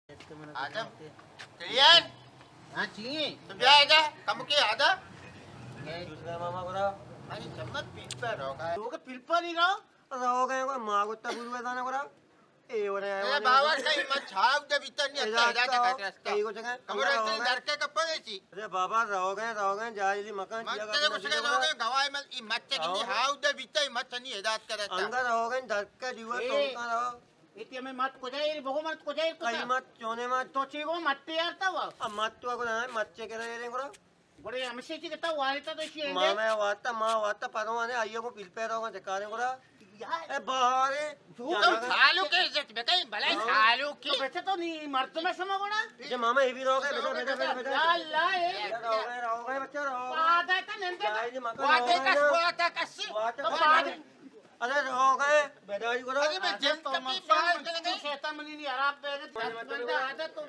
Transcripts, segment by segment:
آدم، کلیئر؟ ہاں، چی ایں؟ تو بیا ادا، کمکے ادا۔ جوس کا ماما گڑا۔ ارے چمک پیلپا روگا۔ تو کہ پیلپا نہیں رہا؟ روگا، ما گو تبور ویدانا گڑا۔ اے وڑے، اے اے وڑے۔ بابا کئی ما چھاو دے بیتا نہیں، ادا ادا تک رستا۔ کئی کو جگہ؟ کمرہ تئی درکے کپگے چی؟ ارے بابا، روگا، روگا، جاہلی مکان، من چیا تے کا کچھ نہ روگا، گواہ من ای مت چے نہیں، ہاو دے بیتا، ای مت نہیں ہدایت کرتا۔ انگا روگا، درکے دیوا، اے۔ تم کا رو۔ اے تئی ہمے مات کجا ایر؟ بگو مات کجا ایر کتا؟ کئی مات، چونے مات؟ تو چی گو مات یار تا وا؟ اب مات تو گو نہ، مات چے کرا ایریں گڑا؟ گڑے ہمشے چی کتا وارتا تو شی ما اندے؟ میں وارتا، ما وارتا پروانے آئیے کو پیلپے روگا چکاریں گڑا۔ یار۔ اے بہارے۔ تو کم سالو کے عزت بکئی، بلے ہاں۔ سالو کی۔ تو بچے تو نہیں، مرد میں سما گڑا۔ جے ماما یہ بھی روگا، بیٹا، بیٹا، بیٹا، بیٹا۔ یا اللہ، اے۔ بیٹا، روگا، روگا، بچہ، روگا۔ وعدہ کا نندے۔ جائے جی، مکان وعدے روگا کا، نا۔ وعدہ کا سی۔ وعدہ تو کا بعد۔ ارے روگا، بیداری کرو۔ ارے میں جن تو کپی منشیان بال من-، کریں گے۔ تو شیطان منی نہیں، حرام پہ گئے، دس بندہ آتا تو،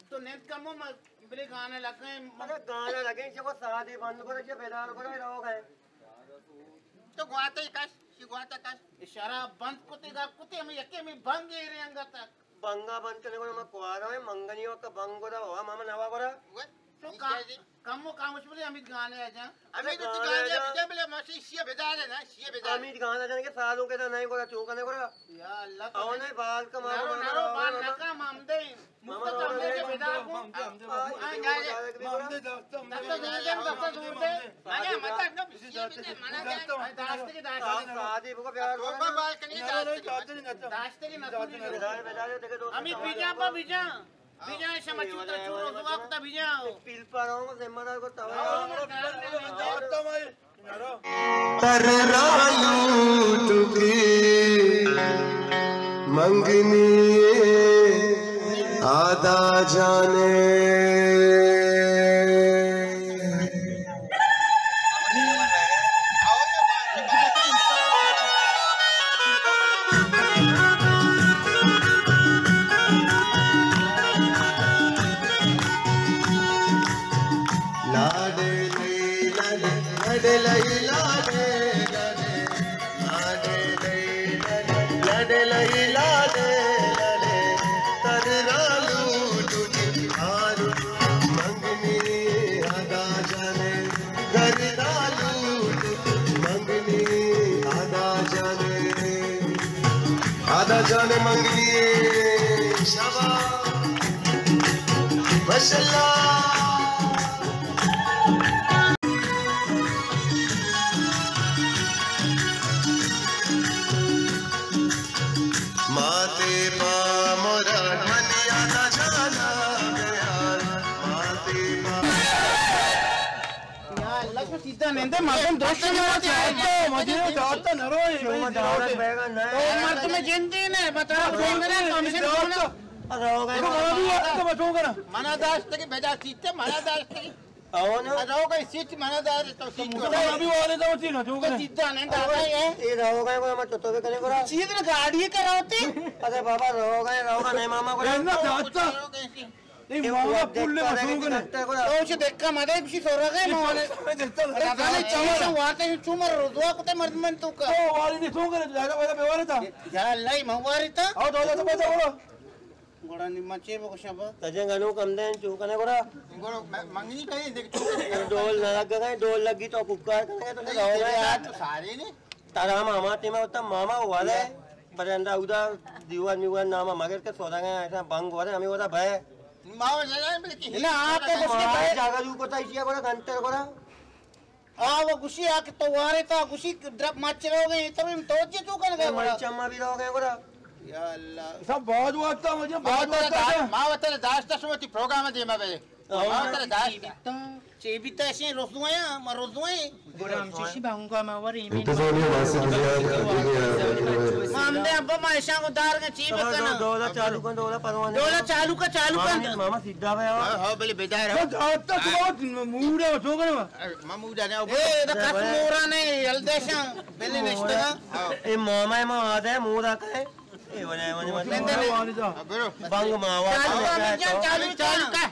تو نیند کمو، میں بلے گانا لگے۔ ارے گانا لگے، چکو سادی بند کرو، چکو بیدار کرو، روگا۔ تو گواتے کش، چی گواتا کش۔ شراب بند کتے گا کتے، ہمیں یکی ہمیں بنگ ایرے انگا تک۔ بنگا بند کرنے کو ہمیں کوارا ہے، منگنی وقت بنگ گورا ہوا، ماما نوا گورا۔ وہ تو کا-، کم و کامش بولے، امیت گانے آ جان۔ امیت گانے آ جان۔ بجا بلے، ماشی شیعہ بدار ہے نا، شیعہ بدار۔ امیت گانا جان کے سالوں کے تو نہیں گورا، چون کنے گورا۔ یا اللہ، تو او نہیں، بال کا مارو، نرو، مارو، نرو، مارو، بال مارو۔ نکا مامدے۔ مفت ماما کمے سے بدار کو۔ ہم دے، ہم دے، ہم دے۔ آ، جائے۔ ہم دے، ہم دے۔ دستا زور دے، دستا زور دے۔ ماما، ماما، ماما۔ داشتگی، داشتگی۔ سادی بگو بیار۔ توبہ بال کنی داشتگی۔ داشتگی نہ کنی۔ بدار، بدار، دیکھے دوست۔ ہمیں بیجا پا بیجا۔ بیجا شما چوترا چور روزوا کتا بیجا۔ پیل پاروں کو ذمہ دار کو تو۔ ترا لوٹ کی منگنی ادا جانے۔ لاڈے لئی لاڈے، لاڈے لئی لاڈے، لاڈے لئی لاڈے، لاڈے لئی لاڈے، لاڈے، تر رالو ٹوٹی آرو منگنی ادا جانے، تر رالو ٹوٹی منگنی ادا جانے۔ آدا جان منگنی شاباش۔ ماشاءاللہ۔ ماتے پا مراد منی آدا جانا گیا، ماتے پا۔ یا اللہ، تو سیدھا نندے، مردم دوست نہ ہوتے۔ تو مجھے جاتا نہ روئے، شما دارت بیگا نہ۔ تو مرد میں جندے نہ، بتا، فون کرا، تو ہمشہ فون۔ ارے ہو گئے۔ تو منا بھی آتا، تو بچو کرا۔ منا داشت کی بجا سیتے، منا داشت کی۔ او نا۔ ارے ہو گئے سیٹ، منا دار تو سیٹ۔ تو منا بھی والے تو چینا جو کرا۔ سیدھا نندے، آتا ہے۔ اے رہو گئے کو ہم تو تو کرے کرا۔ چیز نہ گاڑی کرا ہوتی۔ ارے بابا، رہو گئے، رہو گئے، نہیں ماما کو۔ نہ جاتا۔ نہیں، ماما پول لے مشہور کرے۔ تو اسے دیکھا مدے کسی سورا گئے ماما۔ پتا نہیں چاہیے سو وارتا ہی چومر رضوا کتے مرد من تو کا۔ تو واری نہیں سو کرے، زیادہ پیدا بیوارے تھا۔ یا اللہ، ہی مواری تھا۔ آؤ، تو تو پیدا ہو۔ گوڑا نی مچے بو شبا۔ تجے گنو کم دین چو کنے گوڑا۔ گوڑا منگنی کہیں دیکھ چو۔ ڈول نہ لگ گئے، ڈول لگی تو کوکار کنے تو رہو گئے یار۔ سارے نے۔ ترا ہم ہما ٹیم ء وتا ماما ورے، بلے اندا اودا دیوان میوان نام ء مگر کہ سودا گئے ایسا بنگ ورے، ہمیں وتا بھے۔ ما وہ جانا ہے، بلے کہ نہ، آپ تو گوشتے ماما بھے۔ جاگا جو کوتا اسی گورا گھنٹے گورا۔ آ وہ گوشی آ کہ تو وارے تا گوشی ڈرپ مچ رو گئے، تو ہم تو جی تو کر گئے گورا۔ مچ اما بھی رو گئے گورا۔ یا اللہ۔ سب باز وقت مجھے ما باز وتر وقت دا-، ما وتر داشتا شما تی پروگرام دیما بے۔ آؤ۔ ما وتر داشتا۔ چی بیتا؟ چی بیتا؟ اشیں رزویاں، ما رزویں۔ گڑا ہم چشی بانگا ما وریں۔ انتظامیہ ماسک زیاد دیگه۔ ما ہم دے ابا ما اشاں کو دار گا چی بکنا۔ ڈولا چالو کن، ڈولا پروانے۔ ڈولا چالو کا، چالو کن۔ ماما سیدھا بیا۔ ہاں، ہاں، بلے بیدار ہو۔ آتا تو موڑا تو کرے۔ ما موڑا نے۔ اے دا کس مورا نے، یل دیشاں، بلے نشتگا۔ اے ماما ما آدے مورا کا ہے۔ اے ونے، ونے، ونے۔ بنگ ما آواز چالو کر، چالو، چالو کر۔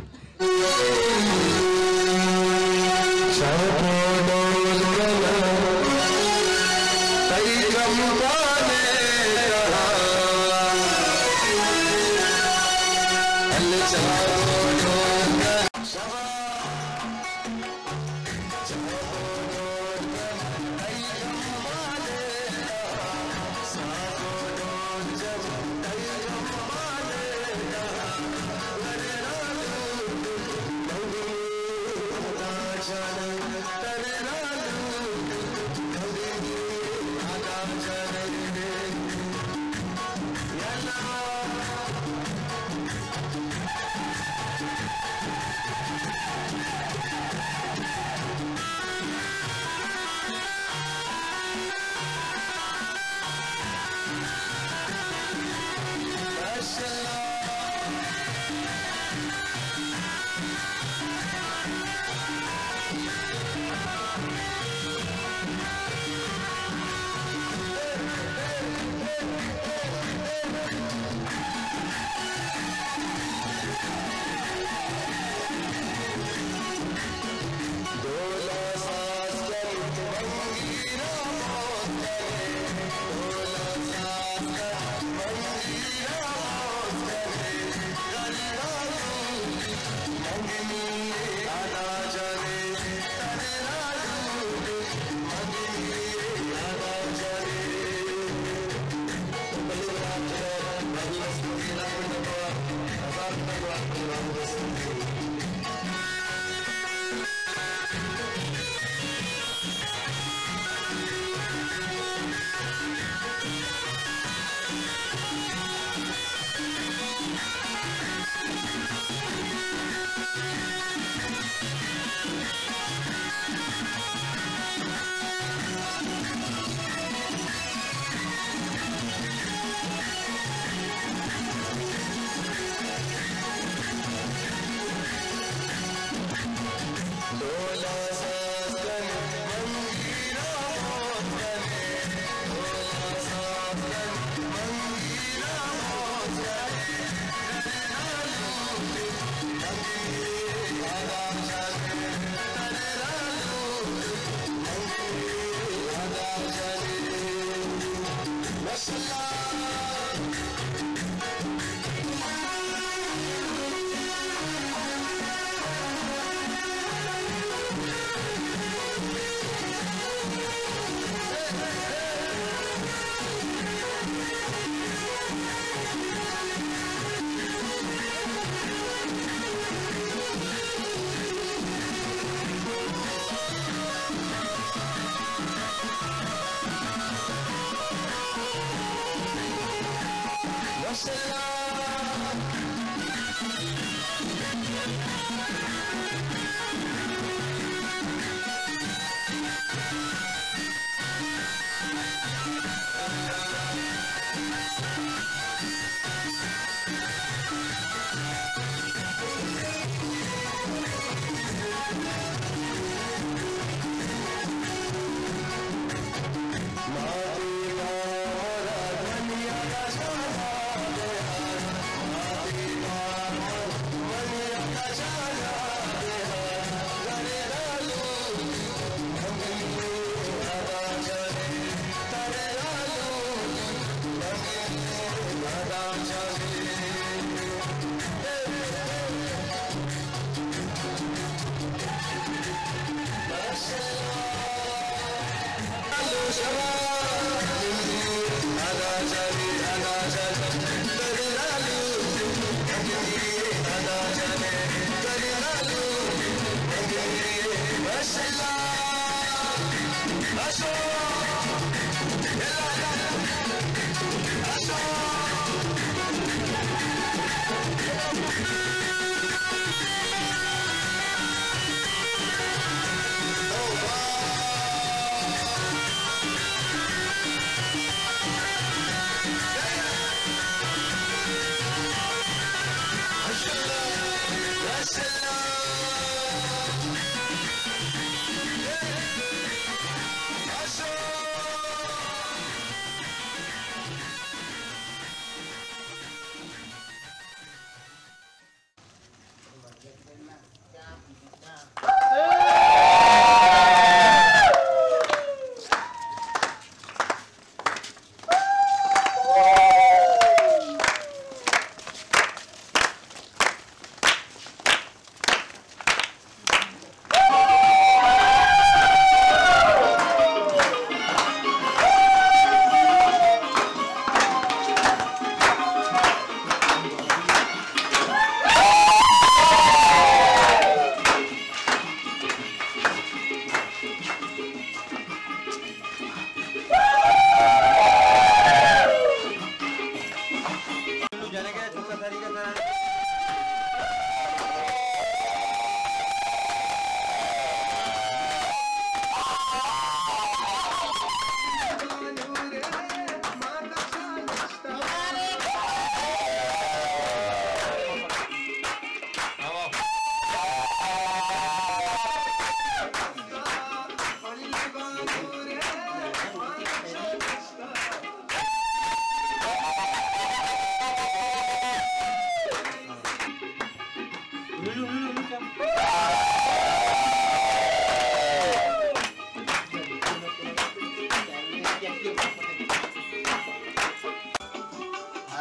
جنگ ءِ چکا سری کا سر۔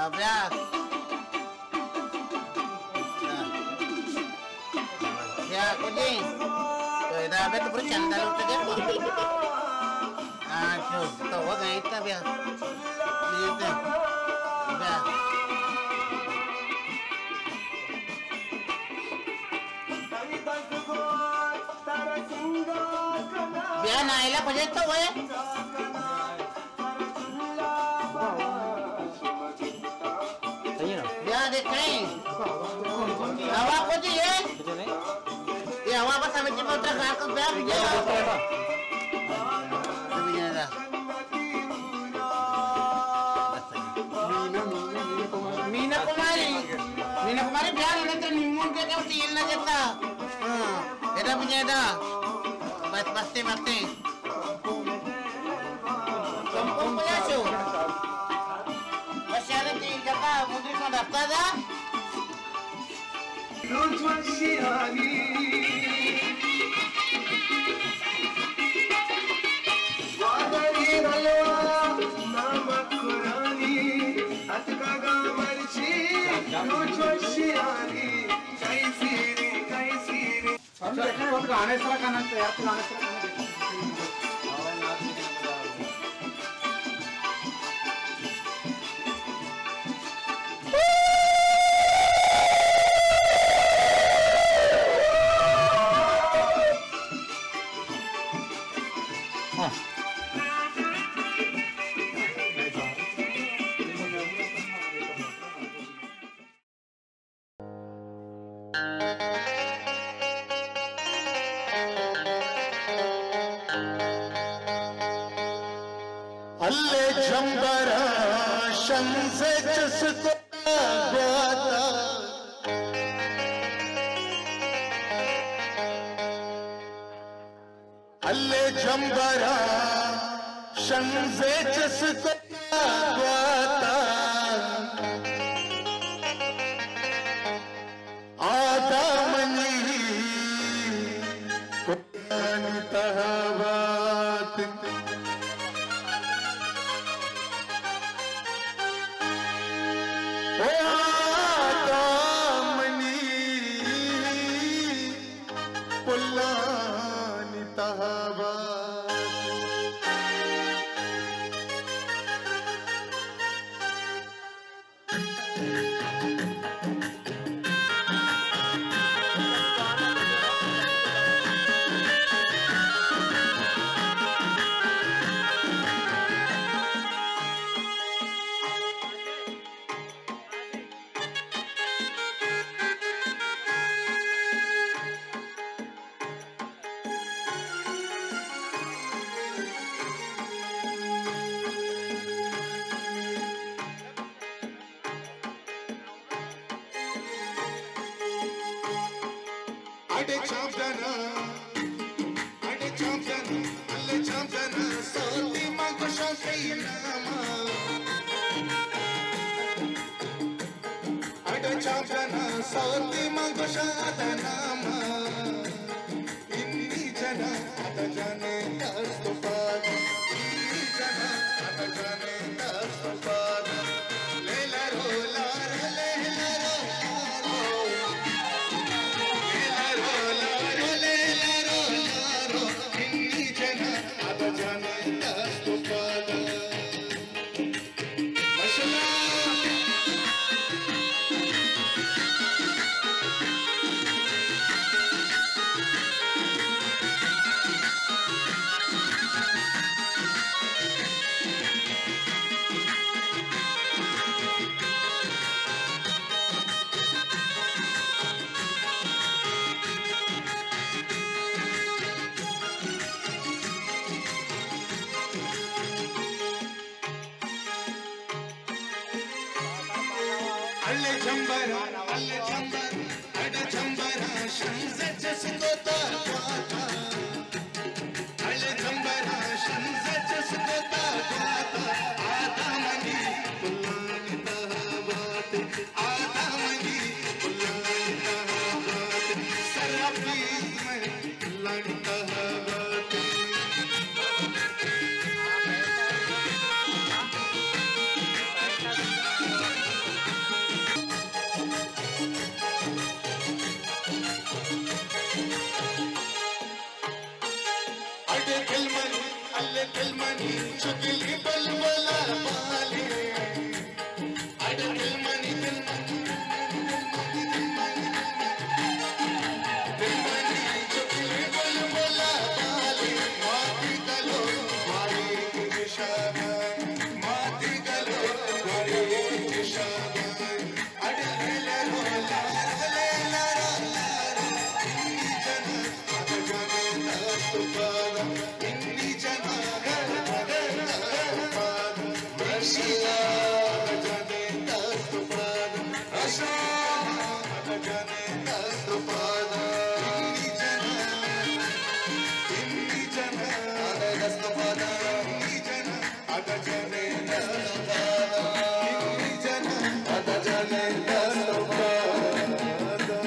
ابیا۔ بیا کجی؟ تو ادا ابے تو پورا چندہ لوٹ گیا۔ ہاں، تو، تو ہو گئی تا بیا۔ بیا۔ بیا نائلہ پجے تو ہوئے۔ بیا دے کہیں۔ ہوا کو دی ہے۔ یہ ہوا بس ہمیں چپا اترا کار کو بیا بھی جائے۔ مینا کماری۔ مینا کماری بیا نہ تو نیمون کے جو تیل نہ جتا۔ ہاں۔ ادا بھی جائے دا۔ بس بستے بستے۔ کم کم بجا شو۔ بس یار تین جگہ مدری کو دفتر دا۔ روچ وشیانی وادری رلوا نامک قرآنی اتکا گا مرچی روچ وشیانی کئی سیری کئی سیری۔ ہم دیکھیں، ہم گانے سرا کنا تیار، پرانے سرا کنا۔ اللہ جمبرا شنز چست گواتا۔ اللہ جمبرا شنز چست گواتا۔ آ دامنی پلانی تہا بات۔ او آ دامنی پلانی تہا بات۔ اڈے چاپ جانا، اڈے چاپ جانا، اللہ چاپ جانا، سوتی ماں گوشاں تئی ناما۔ اڈ چاپ جناں سوتی من گوشاں ادا ناما۔ انی جناں ادا جانے دست و پاد۔ انی جناں ادا جانے دست و پاد۔ لیلا رو لارو، لیلا رو لارو۔ لیلا رو لارو، لیلا رو لارو۔ انی جناں ادا جانے دست و پاد۔ ماشاءاللہ۔ اڑ جمبر، اڑ جمبر، اڑ جمبر، شنز جس کو تا پاتا۔ اڑ جمبر، شنز جس کو تا پاتا۔ آدامنی پلان تہا بات، آدامنی پلان تہا بات۔ سرابیز میں لنڈ بات۔ اڑ دل منی، اڑ دل منی، چکلی بلبلا بالی۔ اڑ دل منی، دل منی، دل منی، دل منی، دل منی، چکلی بلبلا بالی۔ ماتی گلو، ماری تجھ شابان، ماتی گلو، ماری تجھ شابان۔ اڑ لیلا رو، لارو، لیلا رو، لارو، انی جنا، اگا جانے دست پادا۔ انی جنا، مرشی جانے دست پادا، رشا جانے دست پادا۔ انی جنا، انی جنا، دست پادا۔ انی جنا، ادا جانے دست پادا۔ انی جنا، ادا جانے دست پادا۔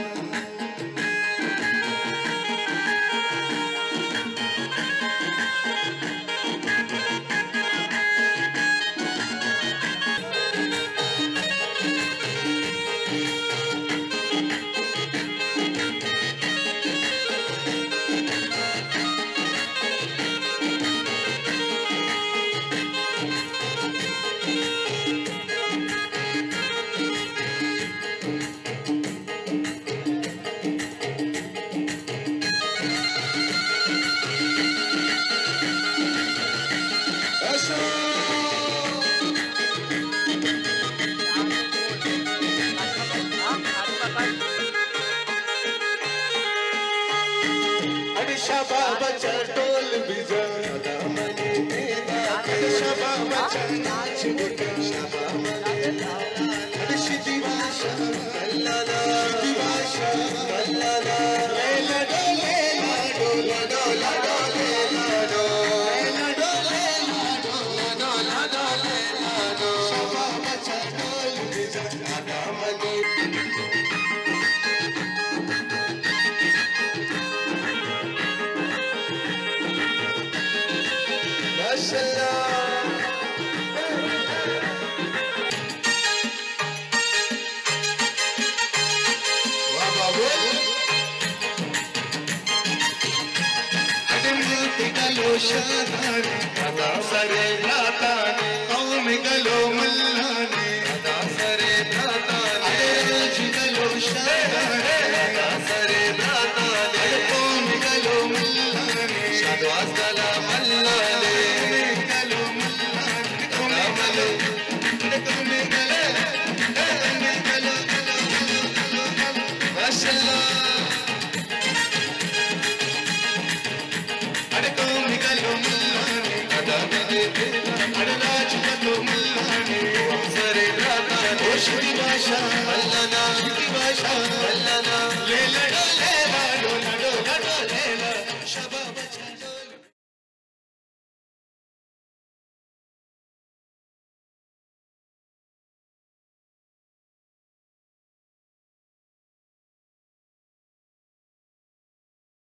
اڑ شابا بچا ڈول بجا، اڑ شابا بچا ناچ بجا، اڑ شدی باشا، اللہ لا، شدی باشا، اللہ لا، لیلا ڈو، لیلا do, law do, law do, Lila ڈو، لیلا ڈو، Lila do, law do, law do, لیلا ڈو۔ شابا بچا ڈول بجا، ادا منی ماشاءاللہ۔ واہ بابو۔ اڑ ماتی گلو شادان، ادا سرے براتان، قوم گلو ملان، ادا سرے براتان، اڑ راج گلو شادان، ادا سرے براتان، اڑ قوم گلو ملان، شادواز گلا ملان، گلو ملان، قوم گلو، قوم گلو، قوم گلو، ماشاءاللہ۔ اڑ قوم گلو ملانے، ادا مدے، اڑ راج پتو ملانے، سرے براتا، او شدی باشا، اللہ نا، شدی باشا، اللہ نا، لیلا ڈو، لیلا ڈو، ڈو، ڈو، لیلا، شبا